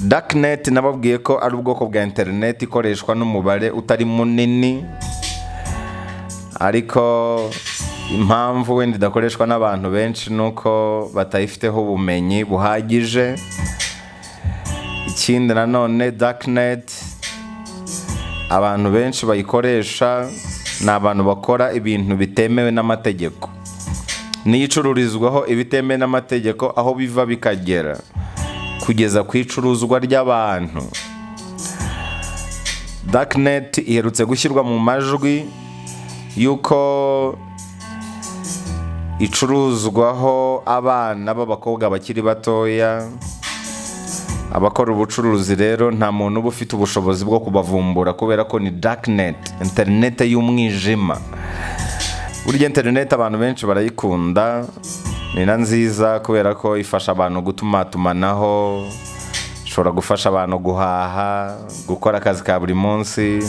Darknet nababwiye ko ari ubwoko bwa interineti ikoreshwa n'umubare utari munini, ariko impamvu wenda idakoreshwa n'abantu benshi ni uko batayifiteho ubumenyi buhagije. Ikindi nanone, darknet abantu benshi bayikoresha ni abantu bakora ibintu bitemewe n'amategeko, niyo icururizwaho ibitemewe n'amategeko, aho biva bikagera kugeza ku icuruzwa ry'abantu. Darknet iherutse gushyirwa mu majwi y'uko icuruzwaho abana b'abakobwa bakiri batoya. Abakora ubucuruzi rero nta muntu uba ufite ubushobozi bwo kubavumbura kubera ko ni darknet, interinete y'umwijima. Burya interineti abantu benshi barayikunda, ni na nziza kubera ko ifasha abantu gutumatumanaho, ishobora gufasha abantu guhaha, gukora akazi ka buri munsi.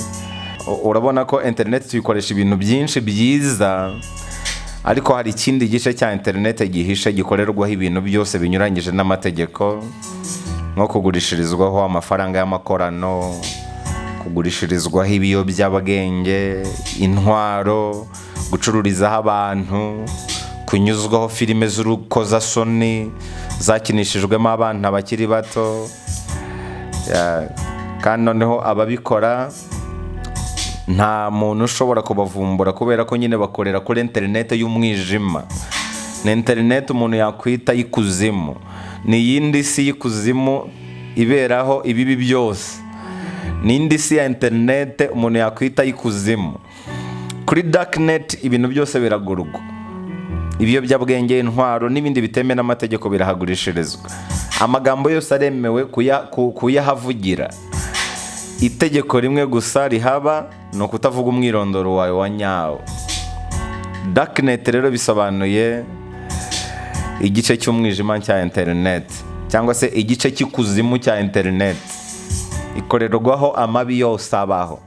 Urabona ko interineti tuyikoresha ibintu byinshi byiza, ariko hari ikindi gice cya interineti gihishe gikorerwaho ibintu byose binyuranyije n'amategeko, nko kugurishirizwaho amafaranga y'amakorano, kugurishirizwaho ibiyobyabwenge, intwaro, gucururizaho abantu, kunyuzwaho filime z'urukozasoni zakinishijwemo abana bakiri bato. Kandi noneho ababikora nta muntu ushobora kubavumbura kubera ko nyine bakorera kuri interineti y'umwijima. Ni interineti umuntu yakwita y'ikuzimu, ni iyindi si y'ikuzimu iberaho ibibi byose, ni indi si ya interineti umuntu yakwita y'ikuzimu. Kuri darknet ibintu byose biragurwa: ibiyobyabwenge, intwaro n'ibindi bitemewe n'amategeko birahagurishirizwa. Amagambo yose aremewe kuyahavugira. Itegeko rimwe gusa rihaba ni ukutavuga umwirondoro wawe wa nyawo. Darknet rero bisobanuye igice cy'umwijima cya interineti cyangwa se igice cy'ikuzimu cya interineti, ikorerwaho amabi yose abaho.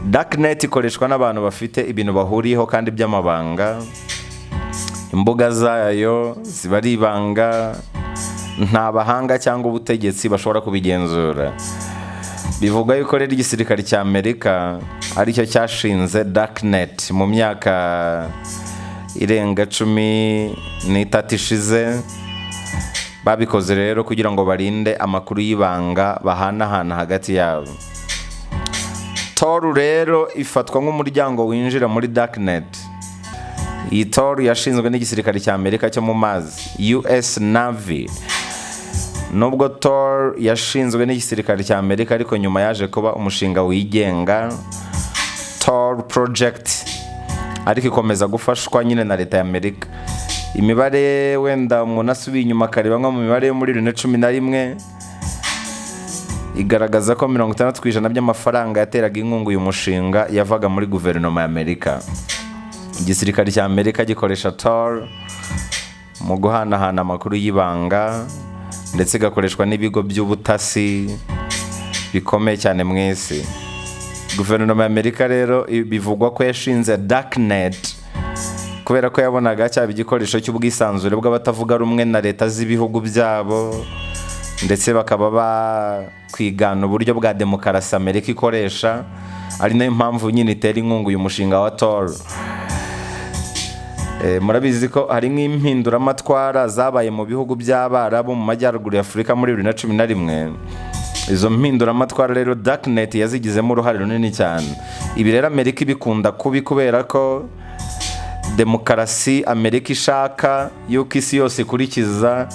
Darknet ikoreshwa n'abantu bafite ibintu bahuriyeho kandi by'amabanga. Imbuga zayo ziba ari ibanga, nta bahanga cyangwa ubutegetsi bashobora kubigenzura. Bivugwa yuko rero igisirikare cya Amerika aricyo cyashinze darknet mu myaka irenga 13 ishize. Babikoze rero kugira ngo barinde amakuru y'ibanga bahanahana hagati yabo. Tor rero ifatwa nk'umuryango winjira muri darknet. Iyi Tor yashinzwe n'igisirikare cya Amerika cyo mu mazi, US Navy. Nubwo Tor yashinzwe n'igisirikare cya Amerika, ariko nyuma yaje kuba umushinga wigenga, Tor Project, ariko ikomeza gufashwa nyine na leta ya Amerika. Imibare wenda umuntu asubiye inyuma akareba nko mu mibare yo muri 2011 igaragaza ko 60% by'amafaranga yateraga inkunga uyu mushinga yavaga muri guverinoma ya Amerika. Igisirikare cya Amerika gikoresha Tor mu guhanahana amakuru y'ibanga, ndetse igakoreshwa n'ibigo by'ubutasi bikomeye cyane mu isi. Guverinoma ya Amerika rero bivugwa ko yashinze darknet kubera ko yabonaga cyaba igikoresho cy'ubwisanzure bw'abatavuga rumwe na leta z'ibihugu byabo, ndetse bakaba bakwigana uburyo bwa demokarasi Amerika ikoresha, ari nayo mpamvu nyine itera inkunga uyu mushinga wa Tor. Murabizi ko hari nk'impinduramatwara zabaye mu bihugu by'Abarabu mu majyaruguru ya Afurika muri 2011. Izo mpinduramatwara rero darknet yazigizemo uruhare runini cyane. Ibi rero Amerika ibikunda kubi kubera ko demokarasi Amerika ishaka yuko isi yose ikurikiza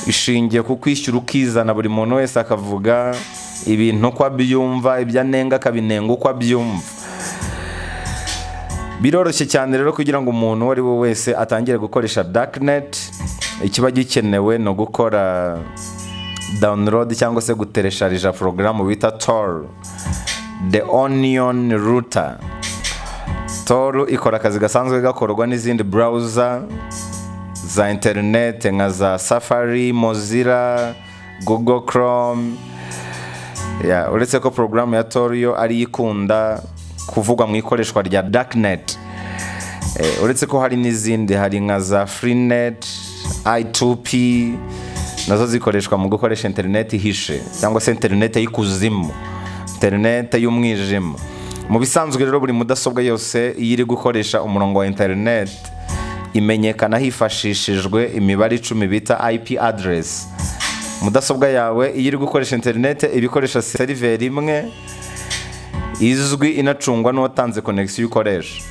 ishingiye ku kwishyura ukizana, buri muntu wese akavuga ibintu uko abyumva, ibyo anenga akabinenga uko abyumva. Biroroshye cyane rero kugira ngo umuntu uwo ari we wese atangire gukoresha darknet. Ikiba gikenewe ni ugukora download cyangwa se guteresharija porogaramu bita Tor, the Onion Router. Tor ikora akazi gasanzwe gakorwa n'izindi browser za internet nka za Safari, Mozilla, Google Chrome. Ya, uretse ko porogaramu ya Tor yo ariyo ikunda kuvugwa mu ikoreshwa rya darknet. Uretse ko hari n'izindi, hari nka za Freenet, I2P. Nazo zikoreshwa mu gukoresha interineti ihishe cyangwa se interineti y'ikuzimu, interineti y'umwijima. Mu bisanzwe rero, buri mudasobwa yose iyo iri gukoresha umurongo wa interineti imenyekana hifashishijwe imibare 10 bita IP address. Mudasobwa yawe iyo iri gukoresha interineti iba ikoresha seriveri imwe izwi, inacungwa n'uwatanze connection ukoresha.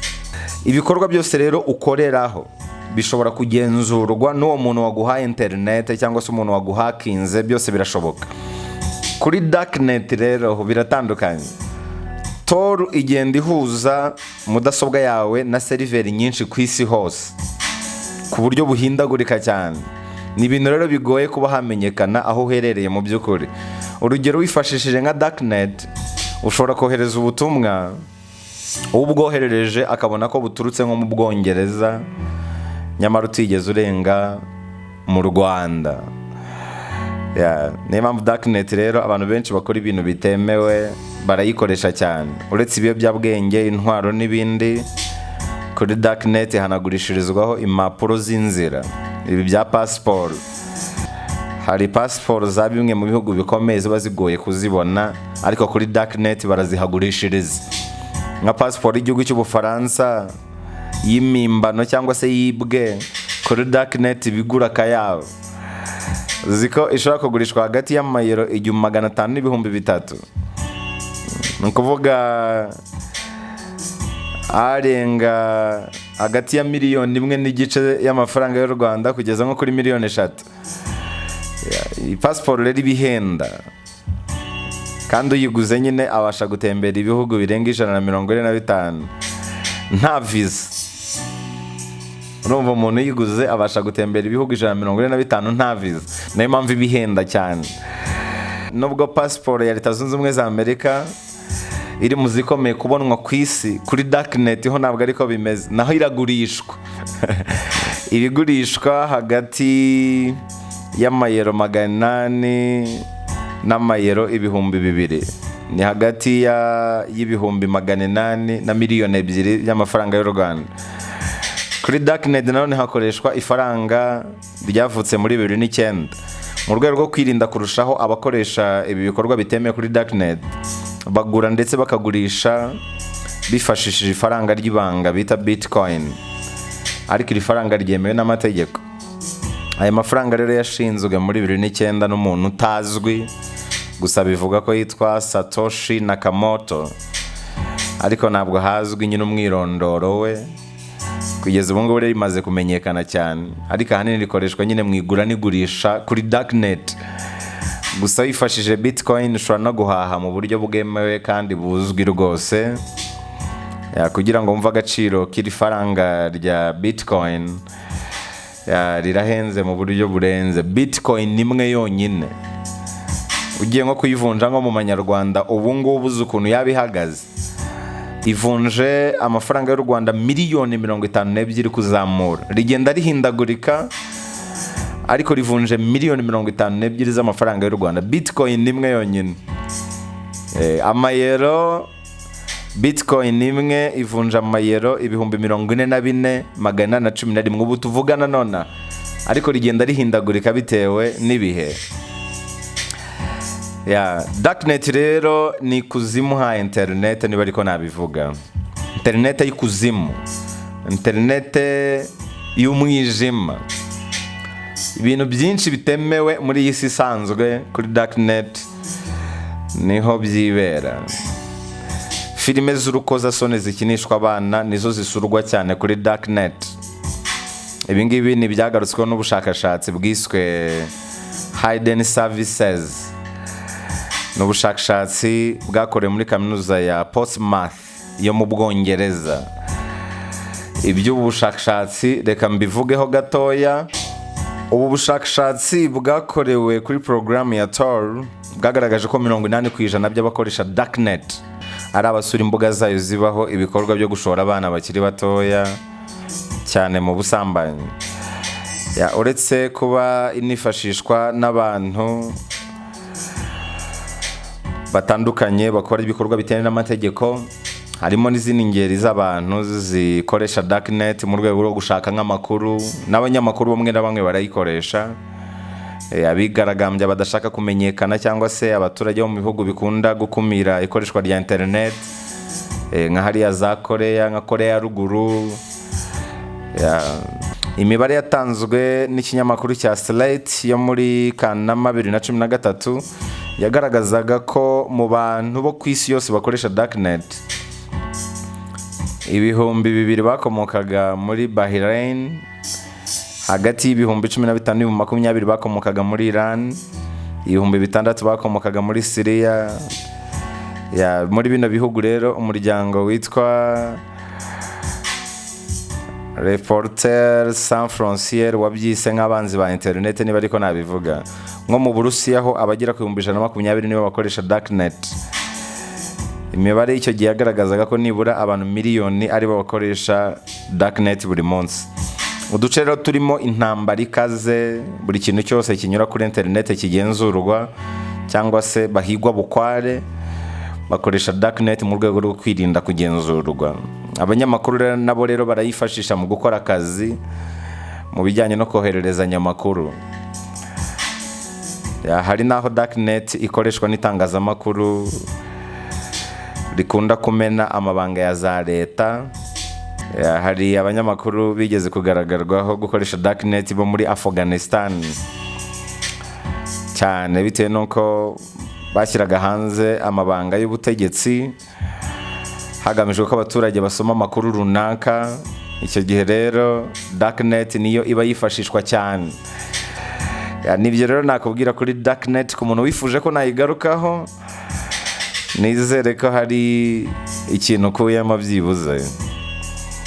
Ibikorwa byose rero ukoreraho bishobora kugenzurwa n'uwo muntu waguhaye interineti cyangwa se umuntu waguhakinze, byose birashoboka. Kuri darknet rero biratandukanye. Tor igenda ihuza mudasobwa yawe na seriveri nyinshi ku isi hose ku buryo buhindagurika cyane. Ni ibintu rero bigoye kuba hamenyekana aho uherereye mu by'ukuri. Urugero, wifashishije nka darknet ushobora kohereza ubutumwa, ubwoherereje akabona ko buturutse nko mu Bwongereza, nyamara utigeze urenga mu Rwanda. Niyo mpamvu darknet rero abantu benshi bakora ibintu bitemewe barayikoresha cyane. Uretse ibiyobyabwenge, intwaro n'ibindi, kuri darknet hanagurishirizwaho impapuro z'inzira, ibi bya pasiporo. Hari pasiporo za bimwe mu bihugu bikomeye ziba zigoye kuzibona, ariko kuri darknet barazihagurishiriza. Nka pasiporo y'igihugu cy'Ubufaransa y'impimbano cyangwa se yibwe, kuri darknet bigura akayabo. Uzi ko ishobora kugurishwa hagati y'amayero 1500 n'3000? Ni ukuvuga arenga hagati ya 1.5 miliyoni y'amafaranga y'u Rwanda kugeza nko kuri 3 miliyoni. Iyi pasiporo rero iba ihenda, kandi uyiguze nyine abasha gutembera ibihugu birenga 145 nta viza. Urumva, umuntu uyiguze abasha gutembera ibihugu 145 nta viza. Niyo mpamvu iba ihenda cyane. Nubwo pasiporo ya Leta Zunze Ubumwe za Amerika iri mu zikomeye kubonwa ku isi, kuri darknet ho ntabwo ariko bimeze. Naho iragurishwa, ibigurishwa hagati y'amayero 800 n'amayero 2000. Ni hagati y'800,000 na 2 miliyoni y'amafaranga y'u Rwanda. Kuri darknet nanone hakoreshwa ifaranga ryavutse muri 2009. Mu rwego rwo kwirinda kurushaho, abakoresha ibi bikorwa bitemewe kuri darknet bagura ndetse bakagurisha bifashishije ifaranga ry'ibanga bita bitcoin, ariko iri faranga ryemewe n'amategeko. Aya mafaranga rero yashinzwe muri 2009 n'umuntu utazwi, gusa bivuga ko yitwa Satoshi Nakamoto, ariko ntabwo hazwi nyine umwirondoro we. Kugeza ubu ngubu rero rimaze kumenyekana cyane, ariko ahanini rikoreshwa nyine mu igura n'igurisha kuri darknet. Gusa wifashishije bitcoin ushobora no guhaha mu buryo bwemewe kandi buzwi rwose. Kugira ngo wumve agaciro k'iri faranga rya bitcoin, rirahenze mu buryo burenze. Bitcoin imwe yonyine ugiye nko kuyivunja nko mu manyarwanda ubu ngubu, uzi ukuntu yaba ihagaze? Ivunje amafaranga y'u Rwanda 52 miliyoni kuzamura. Rigenda rihindagurika, ariko rivunje 52 miliyoni z'amafaranga y'u Rwanda, bitcoin imwe yonyine. Amayero, bitcoin imwe ivunja amayero 44,811 ubu tuvugana nona, ariko rigenda rihindagurika bitewe n'ibihe. Ya darknet rero ni ikuzimu ha internet, niba ariko nabivuga, internet y'ikuzimu, internet y'umwijima. Ibintu byinshi bitemewe muri iyi si isanzwe, kuri darknet niho byibera. Filime z'urukozasoni zikinishwa abana nizo zisurwa cyane kuri darknet. Ibi ngibi ni ibyagarutsweho n'ubushakashatsi bwiswe Hidden Services. Ni ubushakashatsi bwakorewe muri Kaminuza ya Portsmouth yo mu Bwongereza. Iby'ubu bushakashatsi reka mbivugeho gatoya. Ubu bushakashatsi bwakorewe kuri porogaramu ya Tor bwagaragaje ko 80% by'abakoresha darknet ari abasura imbuga zayo zibaho ibikorwa byo gushora abana bakiri batoya cyane mu busambanyi. Uretse kuba inifashishwa n'abantu batandukanye bakora ibikorwa bitemewe n'amategeko, harimo n'izindi ngeri z'abantu zikoresha darknet mu rwego rwo gushaka nk'amakuru. N'abanyamakuru bamwe na bamwe barayikoresha. Abigaragambya badashaka kumenyekana cyangwa se abaturage bo mu bihugu bikunda gukumira ikoreshwa rya interineti, nka hariya za Koreya, nka Koreya ya Ruguru. Imibare yatanzwe n'ikinyamakuru cya Slate yo muri Kanama 2013 yagaragazaga ko mu bantu bo ku isi yose bakoresha darknet, 2000 bakomokaga muri Bahrain, hagati y'ibihumbi 15 n'ibihumbi 20 bakomokaga muri Iran, 6000 bakomokaga muri Syria. Muri bino bihugu rero, umuryango witwa Reporters Sans Frontières wabyise nk'abanzi ba interineti, niba ariko nabivuga. Nko mu Burusiya ho abagera ku 120,000 nibo bakoresha darknet. Imibare y'icyo gihe yagaragazaga ko nibura abantu miliyoni aribo bakoresha darknet buri munsi. Uduce rero turimo intambara ikaze, buri kintu cyose kinyura kuri interineti kigenzurwa cyangwa se bahigwa bukware, bakoresha darknet mu rwego rwo kwirinda kugenzurwa. Abanyamakuru rero nabo rero barayifashisha mu gukora akazi mu bijyanye no kohererezanya amakuru. Hari n'aho darknet ikoreshwa n'itangazamakuru rikunda kumena amabanga ya za leta. Hari abanyamakuru bigeze kugaragarwaho gukoresha darknet bo muri Afghanistan cyane, bitewe n'uko bashyiraga hanze amabanga y'ubutegetsi hagamijwe ko abaturage basoma amakuru runaka. Icyo gihe rero darknet niyo iba yifashishwa cyane. Nibyo rero nakubwira kuri darknet ku muntu wifuje ko nayigarukaho. Nizere ko hari ikintu ukuyemo byibuze.